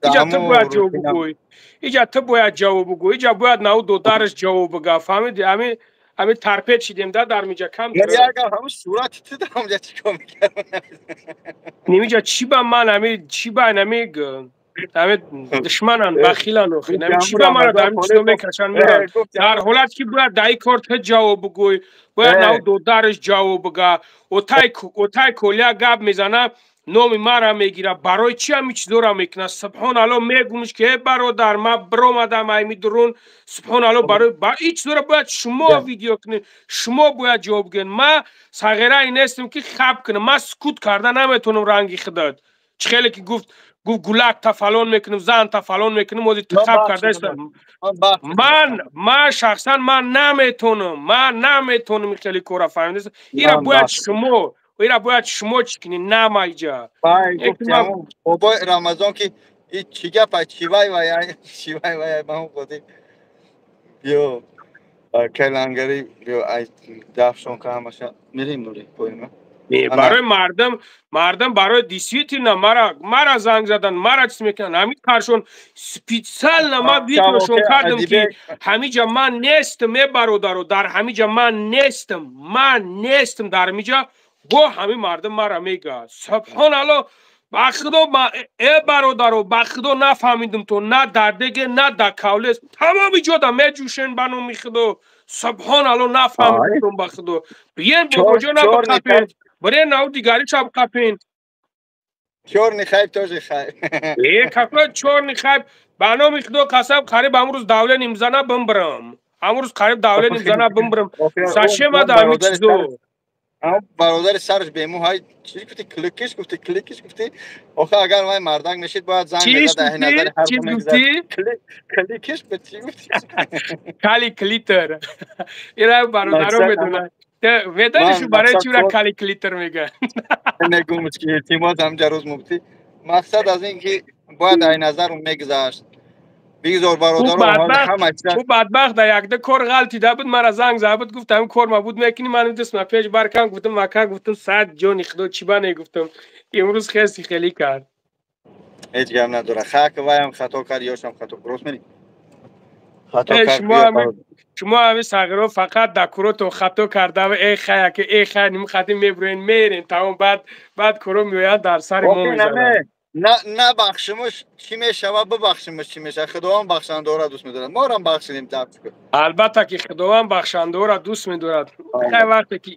Иҷа ту бояд ҷавоб бугӯй, иҷа ту бояд ҷавоб бугӯй, иҷа бояд нав додараш ҷавоб буга. Фаҳмиди? Ами тарпет шидем да дар миҷа кам. Сурати ту дар чикор мекардам? Немиҷа чӣ ба ман, ами чӣ ба ами душманан, бахилан охи, нами чӣ ба мара дар чизо мекашан меран, дар ҳолат ки бояд дар ин кор ту ҷавоб бугӯй, бояд нав додараш ҷавоб буга. Отай Колия гап мезана, номи мара мегира. Барои чи ҳами чизора мекунад? Субҳоналло, мегумш ки э бародар, ман биромадам айми дурун. Субҳоналло, барои ин чизора бояд шумо видео кунед, шумо бояд ҷавоб гӯед. Ман сағирае нестам, ки хаб кунам. Ман сукут карда наметавонам. Ранги худат чӣ хеле ки гуфт, гулак та фалон мекунам, зан та фалон мекунам, ози хаб кардаистам. Ман шахсан ман наметонам, ман наметонам хеле кора. Фаҳмидест? Ира бояд шумо чӣ кунед, намайҷа. Бобои Рамазон ки и чӣ гапа, чӣ вай вай, чӣ вай вай, ман ходи биё калангари, биё ай дафшон ка, ҳамаша мерем нури поима. Барои мардум, барои действительно мара занг задан, мара чиз мекунанд. Ҳамин каршон специально ман видеошон кардам, ки ҳамиҷа ман нестам, е бародаро, дар ҳамиҷа ман нестам, ман нестам дар ҳамиҷа. Бо ҳамин мардум мара мега. Субҳоналло, ба худо, э бародаро, ба худо, нафаҳмидум, то на дар деге, на дар кавлес, тамоми ҷода меҷӯшен ба номи худо. Субҳоналло, нафаҳмидум, ба худо. Биен, бобоҷона, бақапен, бирен нав дигариша бқапен. Чёрный хайп тоже хайп. Э, какой чёрный хайп? Ба номи худо қасам, қариб амрӯз давление мзана бимбирам, амрӯз қариб давление мзана бимбирам. Зачем ада ҳами чизо? Бародари сараш бему ҳай чӣ гуфти, кликиш гуфти, кликиш гуфти. Охе, агар вай мардак мешид, бояд занг мезад, аҳи назари ҳар. Чиз гуфти? Кликиш ба чӣ гуфти? Кали клитер. Ира бародаро медонад. Медонӣ шу барои чӣ ра кали клитер мегӯянд? Негум ки илтимос, ҳамҷа рӯз муфти. Мақсад аз ин ки бояд ай назару мегузашт. Бигзор бародаро. Ӯ бадбахт дар якда кор ғалтида буд, мара занг зада буд, гуфт: «Ҳамин кор ма буд, мекунӣ?» Ман дастма пеш баркам, гуфтам: «Ака, — гуфтам, — сад ҷони худо, чӣ ба не?» Гуфтам: «Имрӯз хеси хелӣ кард». Ҳеҷ гап надора, хак ваям хато кард, ёшам хато, рост мери. Шумо ҳами сағиро фақат дар куротон хато карда, э хая ки э хая ним хати мебурен, мерен, тамом. Баъд куро меояд, дар сари мо мезанад. Набахшимуш чӣ мешава? Бибахшимуш чӣ мешава? Худованд бахшандаора дӯст медорад, морам бахшидем. Албатта ки Худованд бахшандаора дӯст медорад. Вақте ки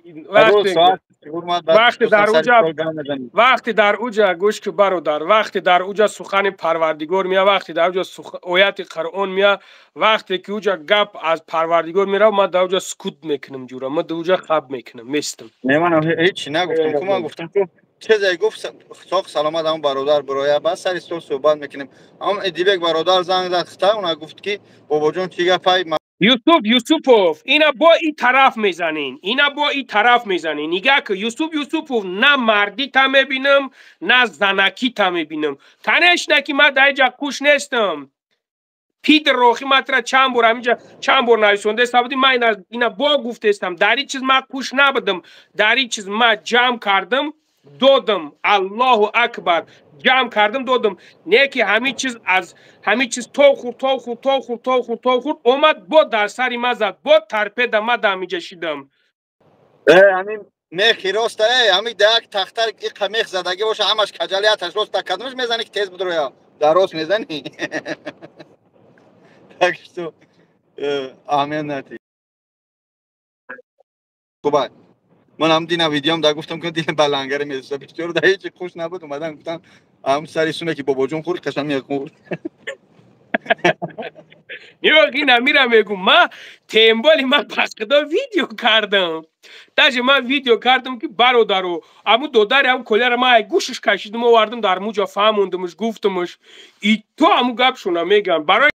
вақте дар уҷа, гӯш ки, бародар, вақте дар уҷа сухани Парвардигор мея, вақте дар уҷа ояти Қуръон мея, вақте ки уҷа гап аз Парвардигор мерав, ман дар уҷа сукут мекунам, ҷура, ман дар уҷа хаб мекунам, местам. Не, ман ҳеҷ нагуфтам ку, ман гуфтам ку чизе гуфт, соқ саломат, ҳамон бародар бироя, баъд сари стол суҳбат мекунем. Ҳамон Эдибек бародар занг зад, хита уна гуфт ки: «Бобоҷон, чӣ гапай?» Юсуф Юсупов, ина бо и тараф мезанин, ина бо и тараф мезанин. Нигаҳ ки, Юсуф Юсупов, на мардита мебинам, на занакита мебинам. Конечно ки ман дар иҷа куш нестам. Пидр рохи матра чанд бор ҳаминҷа, чанд бор нависондаеста будӣ. Ман ина бо гуфтестам: дар ин чиз ман куш набудам, дар ин чиз ман ҷамъ кардам, додам. Аллоҳу акбар, ҷамъ кардам, додам. Не ки ҳамин чиз аз ҳамин чиз то хурд, то хурд, то хурд, то хурд, то хурд омад, бо дар сари ма зад, бо торпеда ма дар ҳаминҷа шидам. Ҳамин мехи роста, ҳамин да як тахта иқа мех задагӣ боша, ҳамаш каҷалияташ роста, кадомаш мезанӣ ки тез бидроя? Дар рост мезанӣ. Так что аҳамият надиҳ. Хубай, ман ҳам дина видеом да гуфтам ки дина балангаре мезуса бисёр да ҳеҷ хуш набуд. Омадан гуфтам ҳам сари суме ки бобоҷон хӯрд, қашам мехӯрд. Нигоҳ, ина мира мегум, ма темболи ма пасқидо видео кардам, даже ман видео кардам ки бародаро, аму додари ам коляра ма ай гӯшаш кашидам, овардам, дар муҷа фаҳмондамш, гуфтамш, и то аму гапшона мегам барои